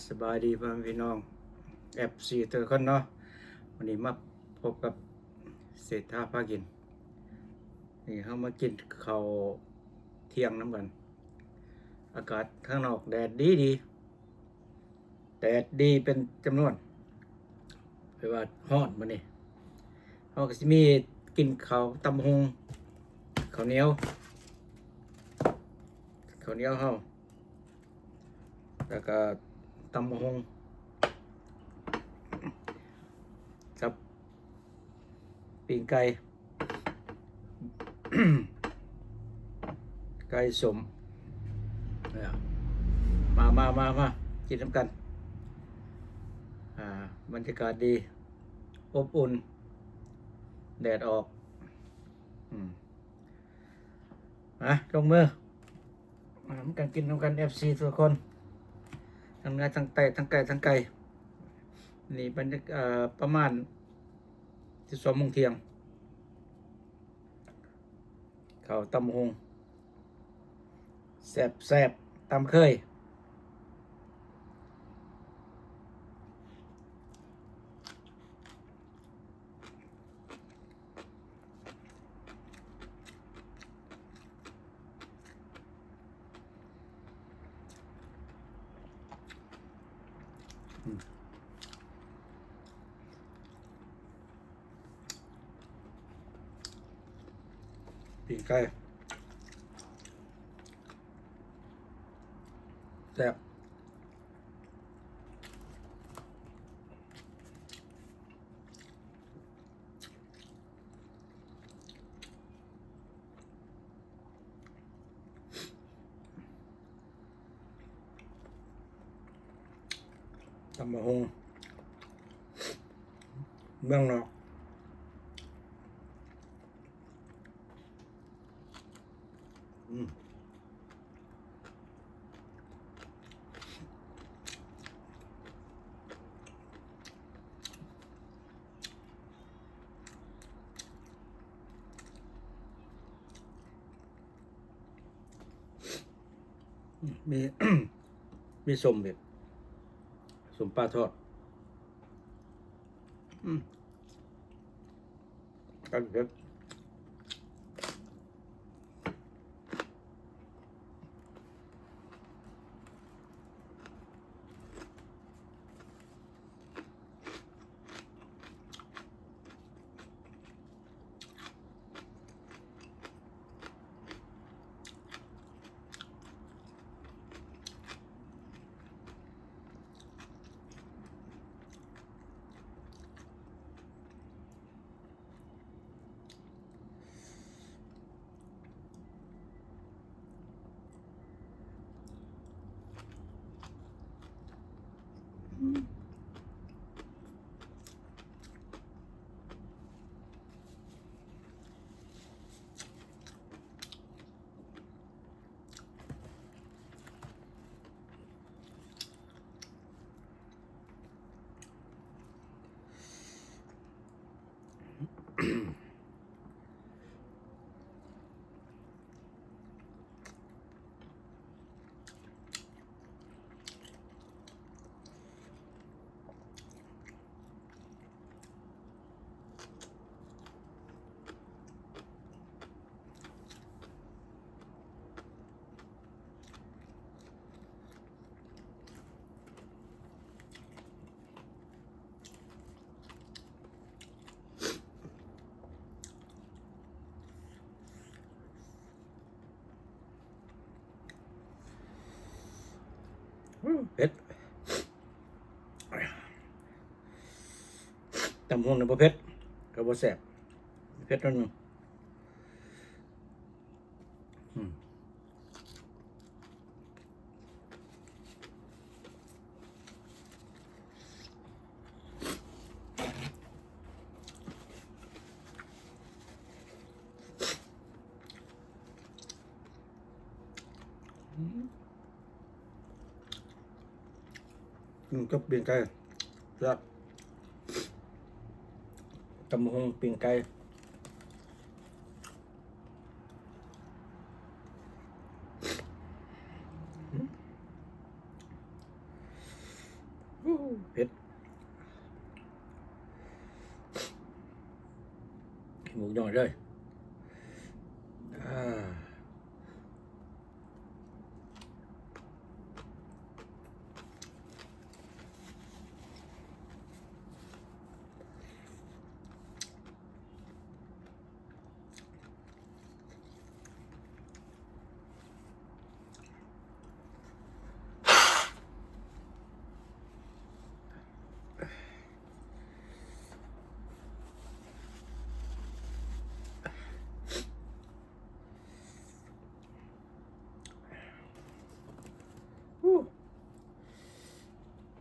ສະບາຍດີພໍ່ແມ່ພີ່ນ້ອງ ເອັຟຊີ ທຸກຄົນເນາະ. ວັນນີ້ມາພົບກັບເສດຖາພາກິນ. ນີ້ເຮົາມາກິນເຂົ້າທ່ຽງນຳກັນ. ອາກາດຂ້າງນອກແດດດີໆ. ແດດດີເປັນຈຳນວນ ແປວ່າຮ້ອນມື້ນີ້. ເຮົາກໍຊິມີກິນເຂົ້າຕຳບັກຫຸ່ງ ເຂົ້າໜຽວ ເຂົ້າໜຽວເຮົາ ແລ້ວກໍຕຳບັກຫຸ່ງກັບ ປີ້ງໄກ່ ໄກ່ສົ້ມ. ມາ ມາ ມາ ມາ ກິນນຳກັນ. ອ່າ ບັນຍາກາດດີ ອົບອຸ່ນ ແດດອອກ. ອືມ ມາ ລົງມື. ມານຳກັນກິນນຳກັນ ເອັຟຊີ ທຸກຄົນ ທັງເໜືອທັງໃຕ້ ທັງໃກ້ທັງໄກ. ນີ້ບັນຍາ ເອີ ປະມານສິບສອງໂມງທ່ຽງ. ເຂົ້າຕຳບັກຫຸ່ງ ແຊບໆ ຕາມເຄີຍ. ປີ້ງໄກ່ແຊບ. ຕຳບັກຫຸ່ງເມືອງນອກ. ອືມ ມີ ມີສົ້ມອີກ ສົ້ມປາທອດ. ອືມ ກັນເຜັດ. ອືມ ເຜັດ. ຕຳບັກຫຸ່ງນີ້ບໍ່ເຜັດກໍບໍ່ແຊບ ເຜັດໜ້ອຍໜຶ່ງ. ອືມ ອືມ ກິນກັບປີ້ງໄກ່ ແຊບ. ຕຳບັກຫຸ່ງ ປີ້ງໄກ່. ອືມ. ຍອດເລີຍ ອ່າ.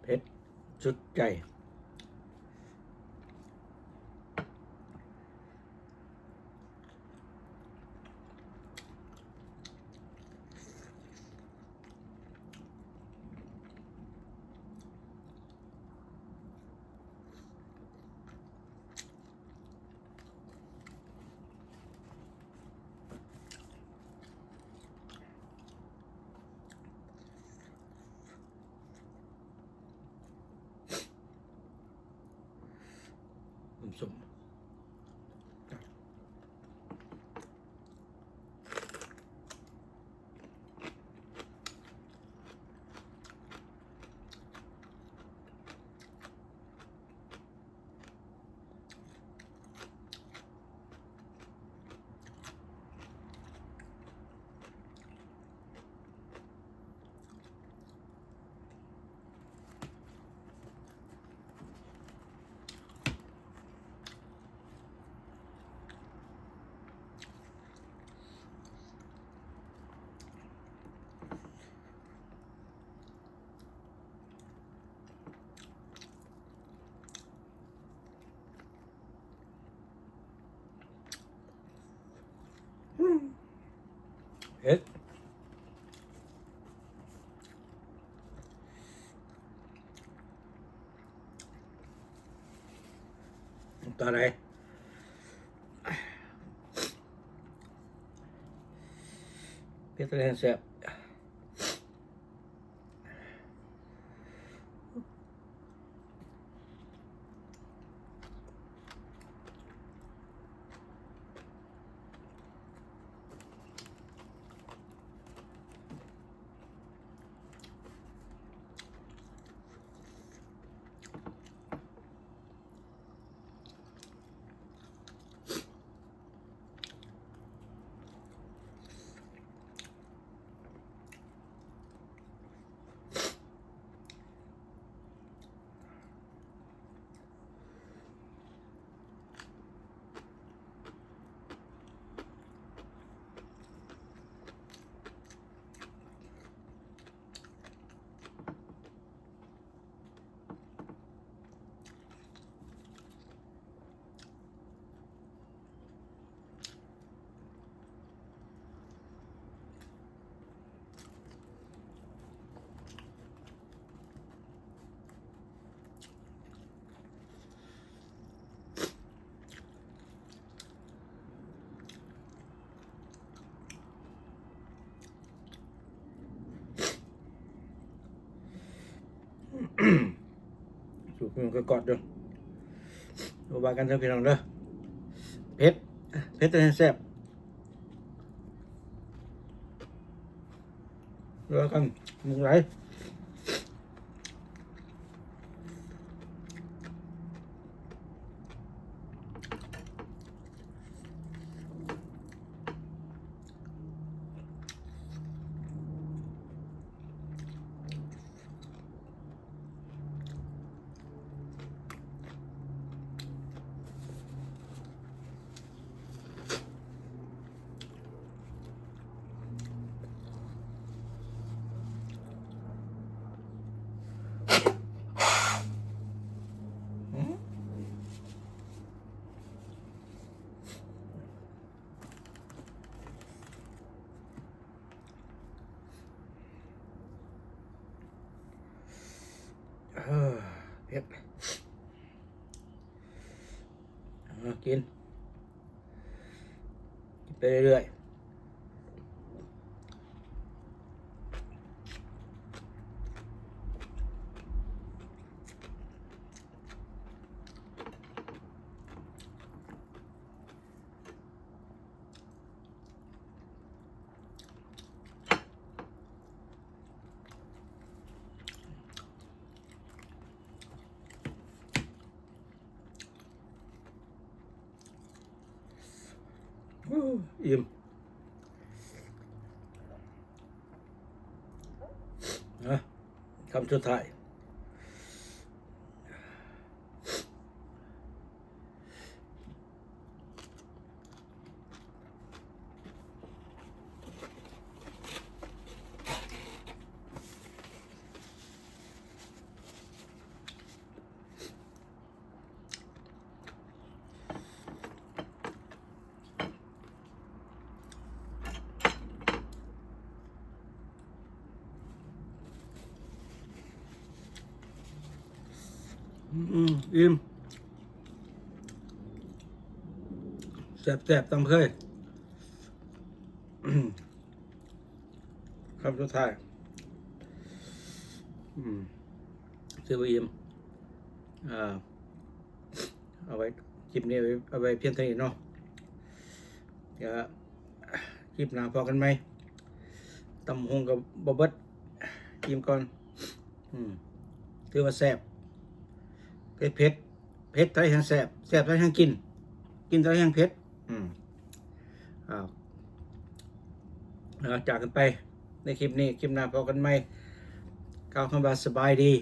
ເຜັດສຸດໃຈ. ສົ້ມ. ເຜັດ ຕາໄດ ເຜັດແທ້ແຊບ. ສູດນີ້ກໍກອດເດີ ບໍ່ວ່າກັນເດີພີ່ນ້ອງເດີ ເຜັດ ເຜັດແທ້ແຊບ. ເດີກັນ ໝູໄຫຼ. ເອີ ເຜັດ ເອົາ ກິນ ກິນໄປເລື້ອຍໆ. ອີ່ມ ນະ ຄຳສຸດທ້າຍ. ອືມ ອີ່ມ ແຊບໆ ຕາມເຄີຍ. ຄຳສຸດທ້າຍ ອືມ ຖືວ່າອີ່ມ ອ່າ ເອົາໄວ້ ຄລິບນີ້ເອົາໄວ້ ເອົາໄວ້ພຽງເທົ່ານີ້ເນາະ. ດຽວຄລິບໜ້າພໍ້ກັນໃໝ່. ຕຳບັກຫຸ່ງກໍບໍ່ເບິດ ອີ່ມກ່ອນ. ອືມ ຖືວ່າແຊບ ເຜັດ ເຜັດ ເຜັດເທົ່າໃດແຮ່ງແຊບ ແຊບເທົ່າໃດແຮ່ງກິນ ກິນເທົ່າໃດແຮ່ງເຜັດ. ອືມ ອ້າວ ເອົາ ຈາກກັນໄປໃນຄລິບນີ້ ຄລິບໜ້າພໍ້ກັນໃໝ່. ກ່າວຄຳວ່າສະບາຍດີ.